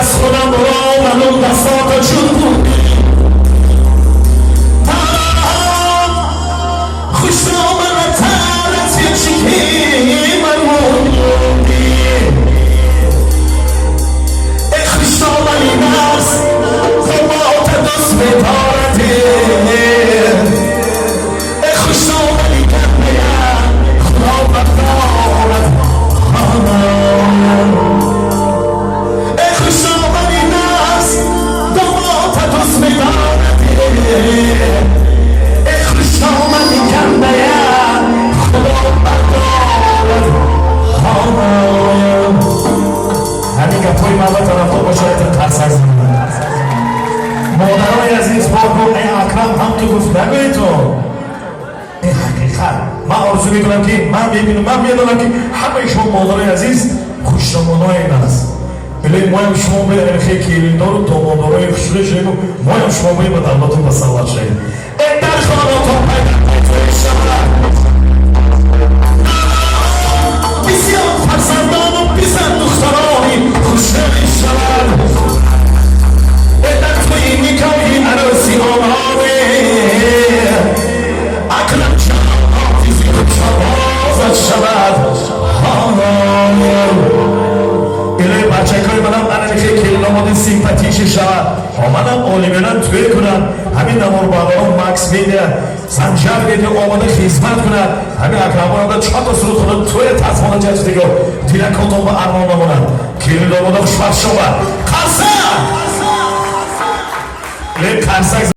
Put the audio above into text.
Аз худам роману басота чун буд. Хушдоманатар аз ҳечи ки мармонӣ. Э, хушдомани нафс хубота дӯст медорад. Э, хушдомани гапая Худо бардорад. Э, хушдомани нафс домота дӯст медорад. Э, хушдомани гандая Худо бардорад. Ҳамин гапҳои ман ба тарафдор бошад, қарсак занад. Модарои азиз, бо э Акрам ҳам ту гуфт нагӯед ту. Э, ҳақиқат, ман орзу мекунам, ки ман мебинам, ман медонам, ки ҳамаи шумо, модарои азиз, хушдомонои ин аст. Илои моям шумо медонем, хе келиндору домодорои хушрӯ шавему, моям шумо боем ба давлату ба савлат шавем. Э, дар хонатон пайдо шавад бисёр фарзандону писар духтарони хушрӯ шавад. Э, дар тӯи никоҳи арӯси онҳоне Акрам ҷон ҳофизи хушовозат шавад. Илои бачакҳои манам анамихе келиномоди симпатичный шавад, омадам олимона тӯй кунам. Ҳамин наворбардорон Макс Медиа, Санҷар Медиа омада хизмат кунад. Ҳамин Акрамонада чорта суруд хонад, тӯя тазмона ҷаҷдиго дилакотон ба армон намонад. Келиномода хушбахт шавад. Қарсак! Ле, қарсак.